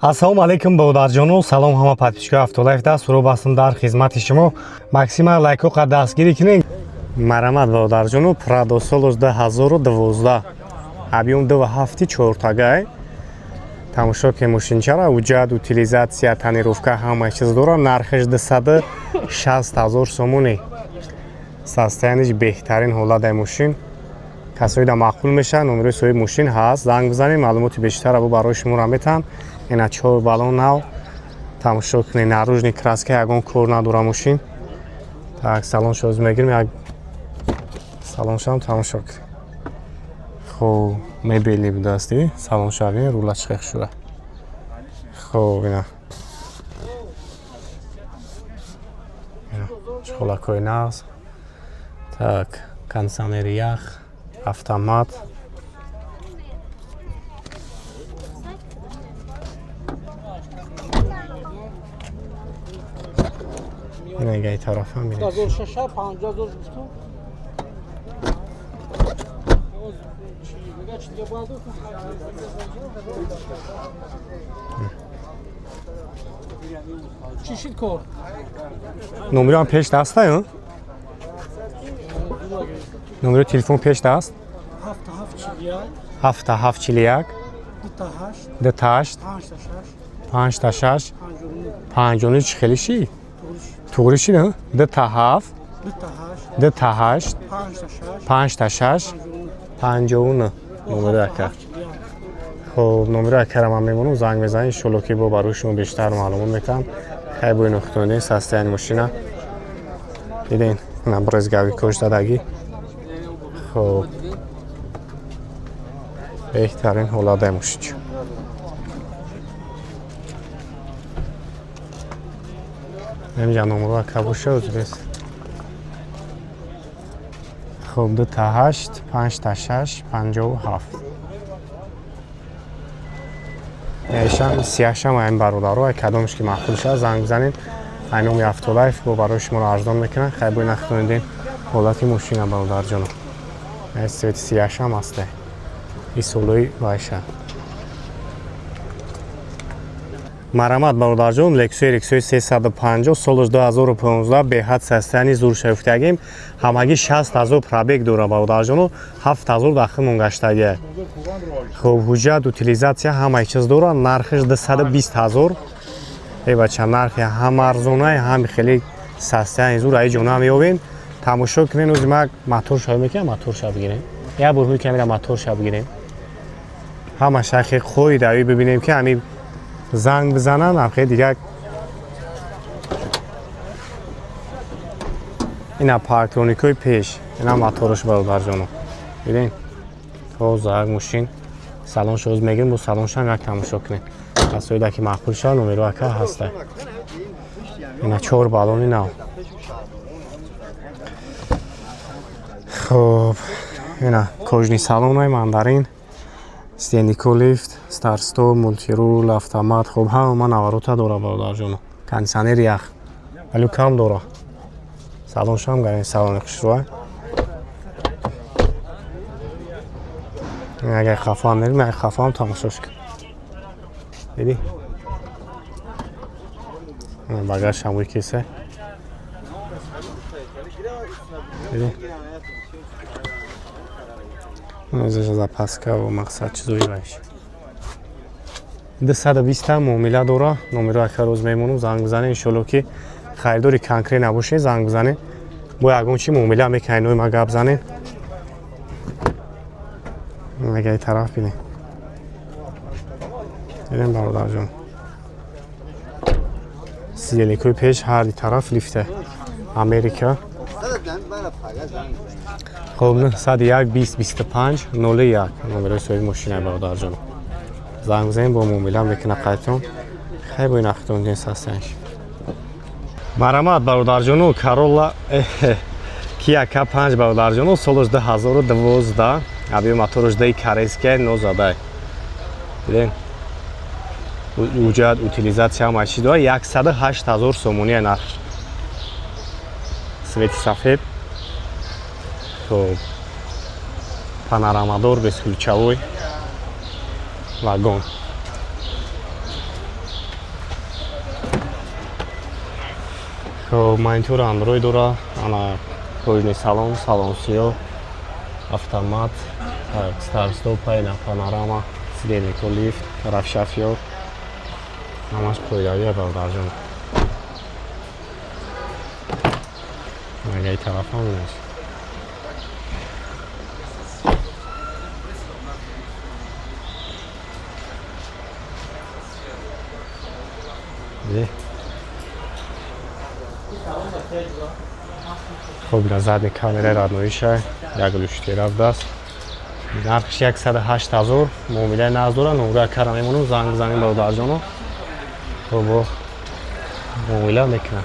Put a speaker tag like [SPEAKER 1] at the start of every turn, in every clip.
[SPEAKER 1] Ассалому алайкум, бародарҷону, салом ҳама подписчикои Автолайф. Дастуру бастам дар хизмати шумо. Максима лайко қад дастгирӣ кунед. Марамат, бародарҷону, Прадо солош 2012, объём 2,7, чортагай. Тамошо ки мошинчара, ҳуҷҷат, утилизация, тонировка, ҳама чиз дора. Нархаш 260 ҳазор сомонӣ. Состояниш беҳтарин ҳолат ай мошин. Касои да маъқул мешавад, номерои соҳиби мошин ҳаст, занг бизанед, маълумоти бештара бо барои шуморо метаҳам. Ина чор балон нав, тамошо кунед, наружный краска, ягон кор надора мошин. Так, салоншо оз мегирем, як салоншам тамошо кунед. Хоб, мебели будааст, салонша бин, рула чихех шуда. Хоб, ина чхолакҳои нағз. Так, кондиционери ях, автомат. Ина тарафам бинед.
[SPEAKER 2] 2006 50 ҳазор гуфтум. Мега чи дига бояд гуфт? Чӣ шид кор?
[SPEAKER 1] Номероам пеш даста, номерои телефон пеш даст.
[SPEAKER 2] 7 7 41.
[SPEAKER 1] 7 7 41.
[SPEAKER 2] 2 8.
[SPEAKER 1] 2 8.
[SPEAKER 2] 5 6.
[SPEAKER 1] 5 6.
[SPEAKER 2] 59.
[SPEAKER 1] 59. Чӣ хеле ши? Туғри шид, 2 7.
[SPEAKER 2] 2 8.
[SPEAKER 1] 2 8.
[SPEAKER 2] 5 6.
[SPEAKER 1] 5 6. 59 номерои ака. Хоб, номерои акара ман мемонам, занг мезанед, иншолло ки бо барои шумо бештар маълумот метаҳам. Хай, бо ино состояни мошина диден, ина брызговикош задагӣ. Хоб, беҳтарин ҳолат мошинчо. Инҷа номеро ака боша озбес. Хоб, 2 8 5 6 57. Яшам сияшам айн бародаро, ай кадомш ки маъқул шавад, занг бизанед. Ай номи Автолайф бо барои шуморо арзон мекунанд. Хай, бо нахтонидем ҳолати мошина, бародарҷоно. Ай цвети сияшам ҳаста. И солои вайша. Марамат, бародарҷон, Лексуи RX 350, солаш 2015, беҳад состояни зур шавифтагим. Ҳамагӣ 60 ҳазор пробег дора, бародарҷону, 7 ҳазор дахил монгаштагия. Хоб, ҳуҷҷат, утилизация, ҳамаи чиз дора. Нархаш 220 ҳазор. Э бача, нархи ҳам арзонай, ҳам хеле состояни зур. Аи ҷона меёбем. Тамошо кунед, ози ма мотор шав мекунам, мотор шав бигирем. Як бор ҳуй камера мотор шав бигирем. Ҳама шахи қоида бибинем ки ҳами занг бизананд, ҳамхе дигар. Ина парктроникҳои пеш, ина мотораш, бародарҷоно, диден, тоза як мошин. Салоншо оз мегирем, бо салоншам як тамошо кунем. Касоида ки маъқул шавад, номеро ака ҳаста. Ина чор балони нав. Хоб, ина кожаный салонай, мандарин, стенико, лифт, старт-стоп, мультирул, автомат. Хоб, ҳама наворота дора, бародарҷоно, кондиционери ях, вале кам дора. Салоншам гарин, салони хушрӯа. Агар хафаам нерим, агар хафаам тамошош кун. Дидӣ, багажшам ӯй киса, дидӣ, запаска ва мақсад чизои вайш. 220 муомила дора. Номеро ака рӯз мемонам, занг бизанед. Иншолло ки харидори конкрет набошед, занг бизанед, бо ягон чи муомила мекунед, нои ма гап занед. Агаи тараф бинед, дидем, бародарҷон, сидельникҳои пеш ҳарди тараф лифте, Америка. Хоб, 901 20 25 01 номерои соҳиби мошина, бародарҷон. Занг бизанед, бо муомила мекуна қайтон. Хай, бо ин ахтон састанш. Марамат, бародарҷону, Каролла Кия К5, бародарҷону, солаш 2012, объём мотораш даи корейская нозадай. Дидем, ҳуҷҷат, утилизация, ҳама чиз дора. 108 ҳазор сомония нарх. Цвети сафед. Хоб, панорамадор, бесключевой, вагон. Хоб, монитори Android дора, ана кожаный салон, салон сиёҳ, автомат, так, старт стоп, ина панорама, сиденье лифт, тараф шофёр. Ҳамаш қоидавия, бародарҷон. Ага, тараф ҳам нест. Е. Хоб, ина задний камераи родноиша, як луштера будааст. Нархш 108 ҳазор, муомилаи нағз дора, номра кара мемонам, занг бизанем, бародарҷоно. Хоб, муомила мекунам.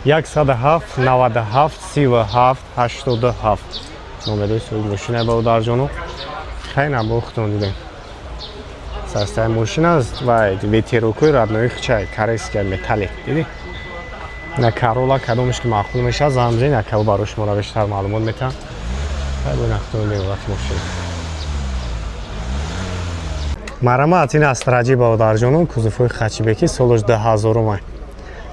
[SPEAKER 1] 107 97 37 87 номерои соҳиби мошина, бародарҷоно. Хеле бо худтон дидем. Састаи мошина аст ва ветерокои роднои хчай, корейская, металлик. Дидӣ? На Карола кадомеш ки маъқул мешавад, занг бизанед, акао барои шуморо бештар маълумот метаҳам. Хай, бо нахтон вақти мошина. Марамат, ин Астра Ҷи, бародарҷонон, кузовҳои хэтчбеки, солош 2000-умай.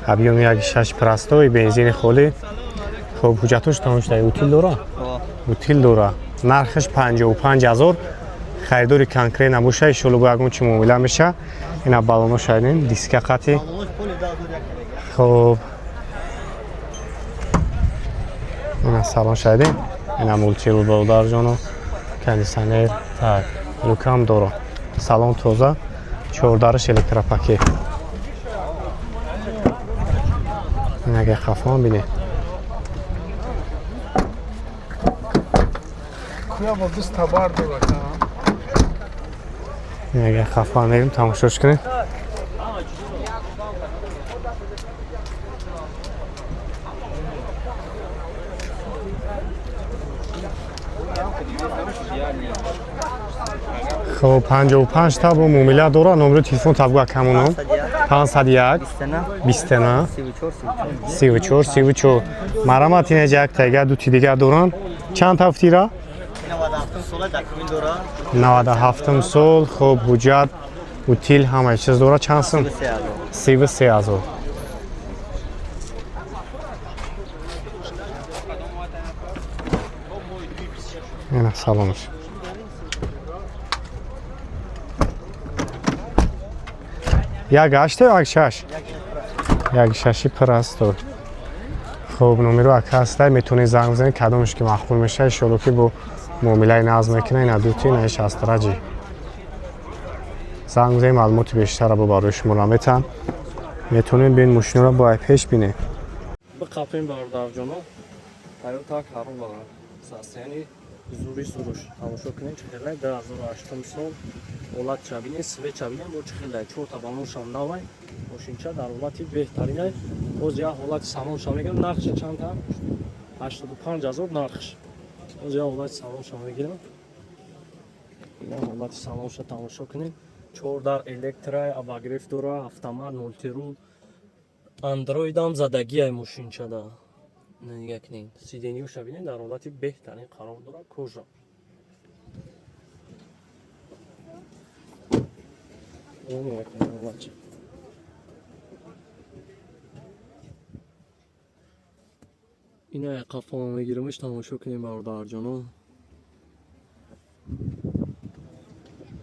[SPEAKER 1] Объёми 1,6, простой, бензини холӣ. Хоб, ҳуҷҷатош тамом шуда, утил дора? Утил дора. Нархаш 55 ҳазор. Харидори конкрет набоша, иншолло бо ягон чи муомила меша. Ина балоно шайдин, диска қати. Хоб. Ина салон шайдин. Ина мультирул, бародарҷоно. Кондиционер, так, люкам дора. Салон тоза, чордараш электропакет. Ин агар хафон бинед.
[SPEAKER 2] Куя бо дуст табар дора ка.
[SPEAKER 1] Ин агар хафон мегим, тамошош кунед. Хоб, 55 та бо муомила дора, номери телефон табгу акамоном. 501 29 34 34. Марамат, ин як тайга дути дигар доранд. Чанд ҳафтира? 97 сол. Хоб, ҳуҷҷат, утил, ҳамаи чиз дора. Чанд сум? 33 ҳазор. Ина салонаш. Як ҳаште, як шаш? Як шаши простой. Хоб, номеро ака ҳастай, метавонед занг бизанед, кадомеш ки маъқул мешавад, иншоалло ки бо муомилаи нағз мекунад. Ина дути, ина иш Астра Ҷи. Занг бизанед, маълумоти бештарро бо барои шумо наметаҳам. Метавонед бин мошиноро бо ай пеш бинед.
[SPEAKER 3] Биқапем, бародарҷоно, Тойота Карола, состояние зури суруш, тамошо кунед, чӣ хеле. 2008 сол, ҳолат чабине, свет чабине, бо чӣ хеле, чорта балоншам навай. Мошинча дар ҳолати беҳтаринай. Боз як ҳолати салонша мегирам. Нархша чанда? 85 ҳазор нархш. Боз як ҳолати салонша мегирам. Як ҳолати салонша тамошо кунед. Чор дар электрай, обогрев дора, автомат, мультирул, андроидам задагиай мошинчада. Нигоҳ кунед, сиденьёша бинед, дар ҳолати беҳтарин қарор дорад, кожа. Нигоҳ кунед ҳолатча. Ина қафома мегирамш, тамошо кунем, бародарҷоно,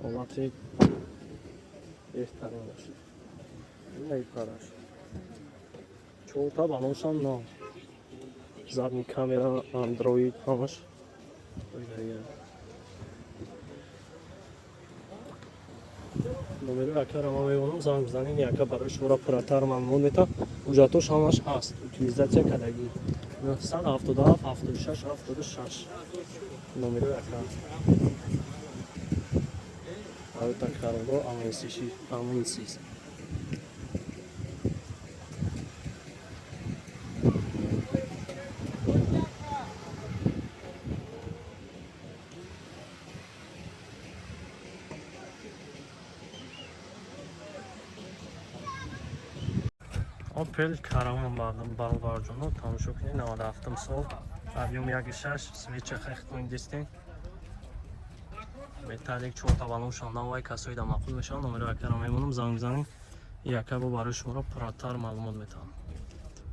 [SPEAKER 3] ҳолати беҳтарин дошт. Ина параш, чорта балоншам нав, задний камера, андроид, ҳамаш. Ой, номери акара ман мемонам, занг бизанед, яка барои шуморо пурратар маълумот метавам. Ҳуҷҷатош ҳамаш ҳаст, утилизация кардагӣ. 977 76 76 номери ака. Toyota Corolla Avensis. Opel Caravan, бародарҷоно, тамошо кунед, 97 сол, объём 1,6, свеча хехтон дистен, металлик, чорта балоншон навай. Касои да маъқул мешаванд, номеро акара мемонам, занг бизанед. Яка бо барои шуморо пурратар маълумот метавам.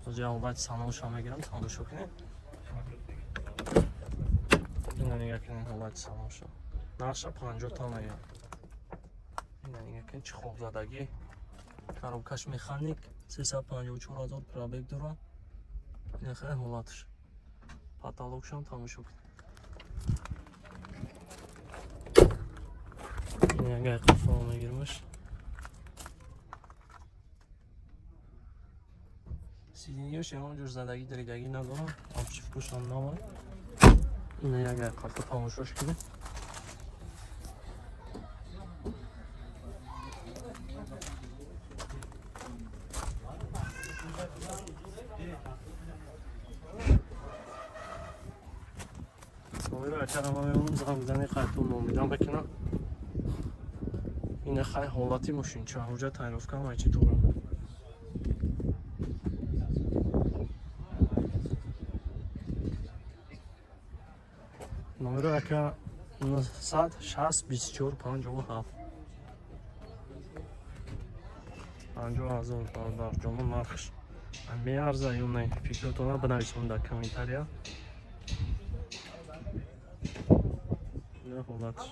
[SPEAKER 3] Ҳозир ҳолати салонша мегирам, тамошо кунед. Ина нигаҳ кунед ҳолати салонша. Нархша 50 та мегирам. Ина нигаҳ кунед, чӣ хобзадагӣ. Коробкаш механик, 354 ҳазор пробег дорад. Ина хеле ҳолатш. Потолокшам тамошо кунед. Ина ягай қафо мегирмаш. Сиденьёш ягон ҷур задагӣ, даридагӣ надорам. Обшивкушам нава. Ина ягай қафо тамошош кунед. Номеро акара ма мемонам, занг бизани, қайтон муомила мекунам. Ина хай ҳолати мошинча, ҳуҷа тайёровка ҳамаи чӣ дорам. Номеро ака 960 24 57. 50 ҳазор, бародарҷоно, нархш меарза ё не? Фикротонро бинависонед дар комментария. Ина ҳолатш.